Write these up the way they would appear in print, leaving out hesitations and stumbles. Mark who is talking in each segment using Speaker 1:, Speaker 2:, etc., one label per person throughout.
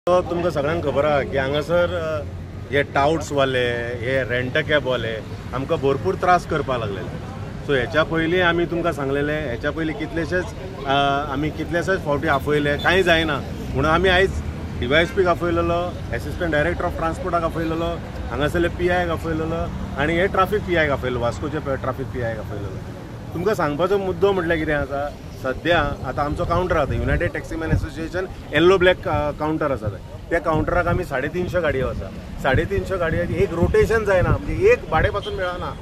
Speaker 1: तुमकां सगळ्यांक खबर आहा की हांगासर हे टावट्सवाले हे रेंट कॅबवाले आमकां भरपूर त्रास करपाक लागलेले. सो हेच्या पयलीं आमी तुमकां सांगलेले, हेच्या पयलीं कितलेशेच आमी कितलेशेच फावटी आपयले, कांय जायना म्हणून आमी आयज डीवायएसपीक आपयलेलो, एसिस्टंट डायरेक्टर ऑफ ट्रान्सपोर्टाक आपयलेलो, हांगासरले पीआयक आपयलेलो आनी हे ट्राफीक पीआयक आपयलो, वास्कोचे ट्राफीक पीआयक आपयलेलो. तुमकां सांगपाचो मुद्दो म्हटल्यार कितें आसा, सद्या आतां आमचो कावंटर आसा United Taximan Association yellow black counter आसा, त्या कावंटराक आमी 350 गाडयो आसा. 350 गाडयांची एक रोटेशन जायना, म्हणजे एक भाडें पासून मेळना.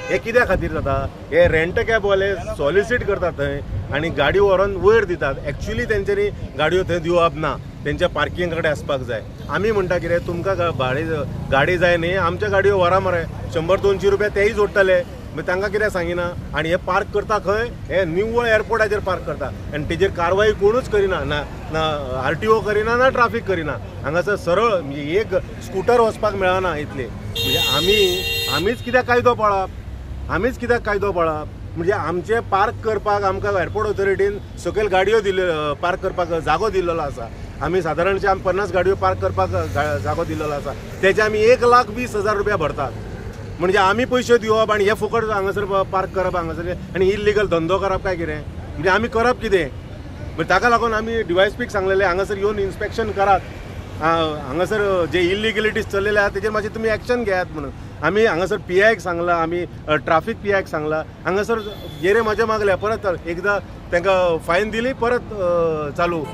Speaker 1: हे कित्या खातीर जाता, हे रेंट कॅबवाले सॉलिसीट करतात थंय आनी गाडी व्हरोन वयर दितात. एक्चुली तेंच्यांनी गाडयो थंय दिवप ना, तेंच्या पार्किंग कडेन आसपाक जाय. आमी म्हणटा कितें, तुमकां भाडें गाडी जाय न्ही, आमच्या गाडयो व्हरा मरे, 100-200 रुपया तेय जोडटले. मागीर तांकां कितें सांगिना. आनी हे पार्क करता खंय, हे निव्वळ एअरपोर्टाचेर पार्क करता आनी तेजेर कारवाई कोणूच करिना, ना ना आरटीओ करिना ना ट्राफीक करिना. हांगासर सरळ म्हणजे एक स्कुटर वचपाक मेळना इतले. म्हणजे आमी आमीच कित्याक कायदो पाळप, आमीच कित्याक कायदो पाळप. म्हणजे आमचे पार्क करपाक आमकां एअरपोर्ट ऑथॉरिटीन सकयल गाडयो दिल्यो, पार्क करपाक जागो दिल्लो आसा. आमी सादारणशे आमी 50 गाडयो पार्क करपाक जागो दिल्लो आसा, तेजे आमी 1,20,000 रुपया भरतात. म्हणजे आमी पयशे दिवप आनी हे फुकट हांगासर पार्क करप हांगासर आनी इल्लिगल धंदो करप काय कितें, म्हणजे आमी करप कितें. म्हणजे ताका लागून आमी डीवायएसपीक सांगलेलें हांगासर येवन इन्स्पेक्शन करात, हांगासर जे इल्लिगलिटीज चल्लेले आहा तेजेर मातशें तुमी एक्शन घेयात म्हणून. आमी हांगासर पीआयक सांगलां, आमी ट्राफीक पीआयक सांगलां, हांगासर येरे म्हजे मागल्या, परत एकदां तांकां फायन दिली, परत चालू,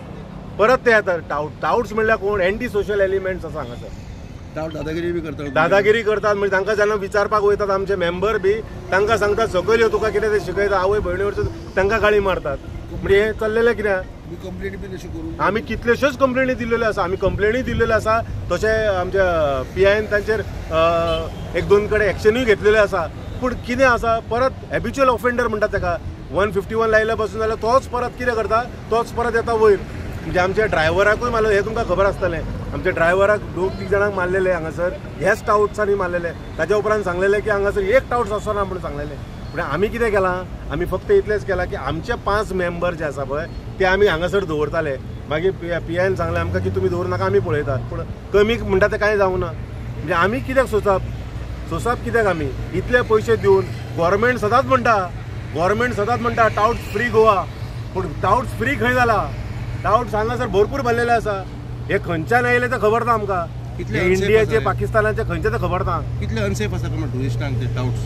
Speaker 1: परत ते येतात. टावट्स म्हणल्यार कोण, एंटी सोशल एलिमेंट्स आसा हांगासर,
Speaker 2: दादागिरी बी करतात,
Speaker 1: दादागिरी करतात. म्हणजे तांकां जेन्ना विचारपाक वयतात आमचे मेंबर बी, तांकां सांगतात सकयल यो, तुका कितें तें शिकयता, आवय भयणी वचून तांकां गाळी मारतात. म्हणजे हें चल्लेलें कितें, आमी कितल्योश्योच कंप्लेनी दिल्ल्यो आसा, आमी कंप्लेनी दिल्ल्यो आसा. तशें आमच्या पीआयन तांचेर 1-2 कडेन एक्शनूय घेतलेल्यो आसा. पूण कितें आसा, परत हॅबिच्युअल ऑफेंडर म्हणटा ताका, 151 लायल्या पासून जाल्यार तोच परत कितें करता, तोच परत येता वयर. म्हणजे आमच्या ड्रायव्हराकूय मारलो, हें तुमकां खबर आसतलें, आमच्या ड्रायव्हराक 2-3 जाणांक मारलेले हांगासर, ह्याच टावट्सांनी मारलेले. ताच्या उपरांत सांगलेलें की हांगासर एक टावट्स आसना म्हणून सांगलेलें. पूण आमी कितें केलां, आमी फक्त इतलेंच केलां की आमचे 5 मेंबर जे आसा पळय ते आमी हांगासर दवरताले. मागीर पीआयन सांगलें आमकां की तुमी दवरूं नाका, आमी पळयतात. पूण कमी म्हणटा तें कांय जावंक ना. म्हणजे आमी कित्याक सोंसप, सोंसप कित्याक आमी इतले पयशे दिवन. गोवोरमेंट सदांच म्हणटा, गोवोरमेंट सदांच म्हणटा टावट्स फ्री गोवा, पूण टावट्स फ्री खंय जाला? टावट्स हांगासर भरपूर भरलेले आसा. हे खंयच्यान आयले ते खबर ना आमकां, इंडियाचे पाकिस्तानाचे खंयचे ते खबर ना.
Speaker 2: कितले अनसेफ आसा टुरिस्टांक ते टावट्स?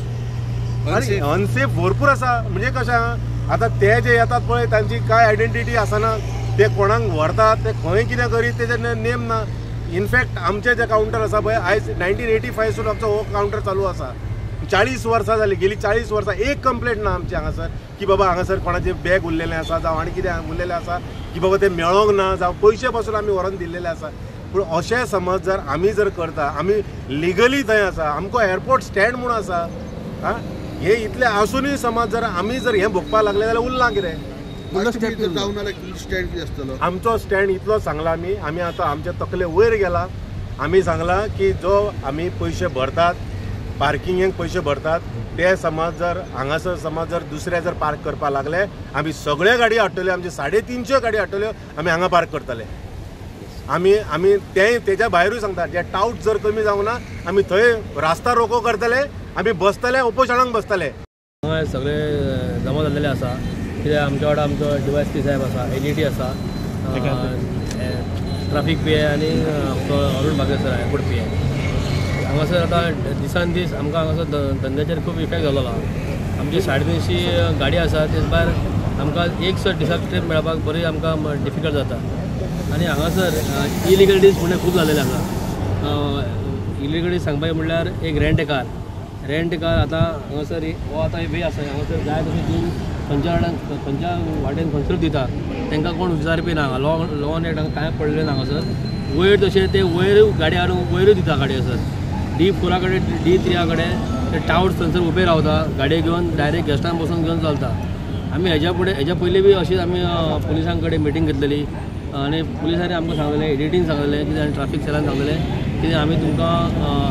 Speaker 1: अनसेफ भरपूर आसा. म्हणजे कशें, आतां ते जे येतात पळय तांची कांय आयडेंटिटी आसना, ते कोणाक व्हरतात, ते खंय कितें करीत तेजे नेम ना. इनफॅक्ट आमचे जे कावंटर आसा पळय, आयज 1985 सून आमचो हो कावंटर चालू आसा, 40 वर्सां जालीं, गेली 40 वर्सां एक कंप्लेंट ना आमची हांगासर की बाबा हांगासर कोणाचें बॅग उरलेलें आसा जावं आनी कितें उरलेलें आसा की बाबा तें मेळोंक ना, जावं पयशे पासून आमी व्हरोन दिल्लेले आसा. पूण अशें समज जर आमी जर करता, आमी लिगली थंय आसा, आमकां एअरपोर्ट स्टँड म्हूण आसा, आं हे इतलें आसुनूय समज जर आमी जर हें भोगपाक लागलें जाल्यार उरलां कितें? आमचो स्टँड इतलो सांगला आमी, आमी आतां आमच्या तकले वयर गेला. आमी सांगलां की जो आमी पयशे भरतात, पार्किंगेक पयशे भरतात, ते समज जर हांगासर समज जर दुसरे जर पार्क करपाक लागले, आमी सगळे गाडी हाडटल्यो, आमचे 350 गाडी हाडटल्यो, आमी हांगा पार्क करतले. आमी आमी ते तेज्या भायरूय सांगतात, जे टावट जर कमी जावंक ना, आमी थंय रास्ता रोको करतले, आमी बसतले, उपोशणाक बसतले.
Speaker 3: हांगा सगळे जमा जाल्लेले आसा, कित्याक आमच्या वांगडा आमचो डीवायएसपी साहेब आसा, एडीटी आसा, ट्राफीक पीआय आनी आमचो Arun Bhage sir airport PI. हांगासर आतां दिसान दीस आमकां हांगासर धंद्याचेर खूब इफेक्ट जाल्लो आहा. आमची 350 गाडी आसा, तेच भायर आमकां एक सर दिसाक ट्रीप मेळपाक बरी आमकां डिफिकल्ट जाता. आनी हांगासर इलिगलिटीज म्हणल्यार खूब जाल्लेले आसा. इलिगलिटीज सांगपाचें म्हणल्यार एक रेंट कार, रेंट कार आतां हांगासर हो आतां वे आसा, हांगासर जाय तशें दिवन खंयच्या वाट्यान खंयच्या वाटेन खंयसर दिता, तांकां कोण विचारपी ना. लॉ लॉ एंड कांय पडलें ना हांगासर. वयर तशें ते वयर गाडी हाडून वयरूय दिता गाडी आसर. D4 कडेन D3 कडेन ते टावट्स थंयसर उबे रावता, गाडये घेवन डायरेक्ट गेस्टान बसून घेवन चलता. आमी हेज्या फुडें हेज्या पयलीं बी अशीच आमी पुलिसां कडेन मिटींग घेतलेली आनी पुलिसांनी आमकां सांगलेलें, एडिटीन सांगलेलें कितें आनी ट्राफीक सेलान सांगलेलें कितें आमी तुमकां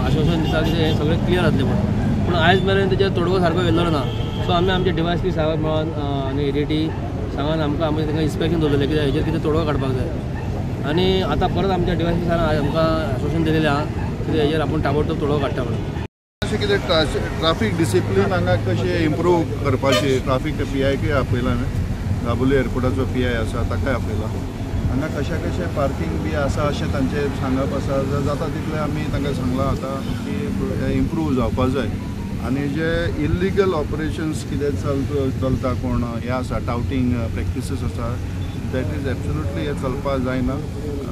Speaker 3: आश्वासन दिता कितें हें सगळें क्लियर जातलें म्हणून. पूण आयज मेरेन तेजेर तोडगो सारको येयल्लो ना. सो आमी आमचे डीवायएसपी साहेब मेळोन आनी एडीटी सांगून आमकां आमी तांकां इन्स्पेक्शन दवरलेलें कित्याक हेजेर कितें तोडगो काडपाक जाय. आनी आतां परत आमच्या डिवायसी सरान आमकां आश्वासन दिलेलें आहा की हेजेर आपूण ताबडतोब तोडगो काडटा म्हणून.
Speaker 4: अशें कितें ट्राफीक डिसिप्लीन हांगा कशें इम्प्रूव करपाची, ट्राफीक पी आयकूय आपयला हांवें, दाबोली एअरपोर्टाचो पी I आसा ताकाय आपयला. हांगा कशें कशें पार्किंग बी आसा अशें तांचें सांगप आसा, जाता तितलें आमी तांकां सांगलां आतां की हें इम्प्रूव जावपा जाय. आनी जे इल्लिगल ऑपरेशन्स कितें चलता कोण हें आसा, टावटींग प्रॅक्टिसीस आसा, that is absolutely हें चलपा जायना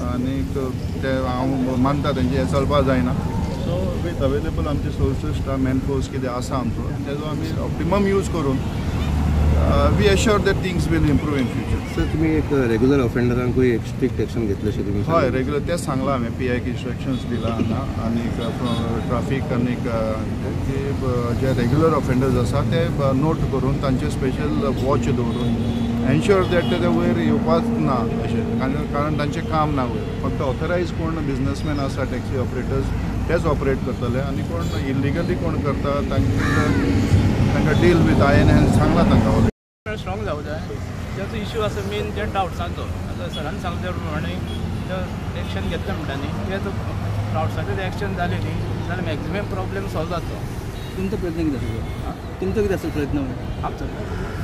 Speaker 4: आनीक तें हांव मानता तेंचें हें चलपा जायना. सो वीथ अवेलेबल आमचे सोर्सीस, मॅन फोर्स कितें आसा आमचो तेजो आमी ऑप्टिमम यूज करून we assure that things will improve in future.
Speaker 2: Sir तुमी एक रेगुलर ऑफेंडरांकूय एक स्ट्रिक्ट एक्शन घेतलेशें तुमी?
Speaker 4: हय, रेगुलर तेंच सांगलां हांवें, पी आयक इन्स्ट्रक्शन्स दिला हांगा आनीक ट्राफीक आनीक की जे रेगुलर ऑफेंडर्स आसा ते नोट करून तांचे स्पेशल वॉच दवरून एन्श्योर that ते वयर येवपाच ना अशें, कारण तांचें काम ना वयर. फक्त ऑथरायज कोण बिजनसमॅन आसा, टॅक्सी ऑपरेटर्स, तेच ऑपरेट करतले आनी कोण इल्लिगली कोण करता तांकां डील वीथ I N सांगलां तांकां ऑलरेडी.
Speaker 5: स्ट्रॉंग जावं जाय. ताचो इश्यू आसा मेन ते टावट्सांचो. आतां सरान सांगले त्या प्रमाणे एक्शन घेतलें म्हणटा न्ही, ते टावट्साचें एक्शन जालें न्ही जाल्यार मॅक्झिमम प्रॉब्लेम सॉल्व जातलो.
Speaker 6: तुमचो प्रयत्न कितें आसता? तुमचो कितें आसता प्रयत्न?
Speaker 5: आमचो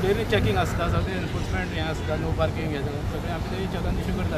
Speaker 5: डेली चॅकिंग आसता, सगळें एनफोर्समेंट हें आसता, नो पार्किंग हें सगळें आमी ते चॅकान इश्यू करता.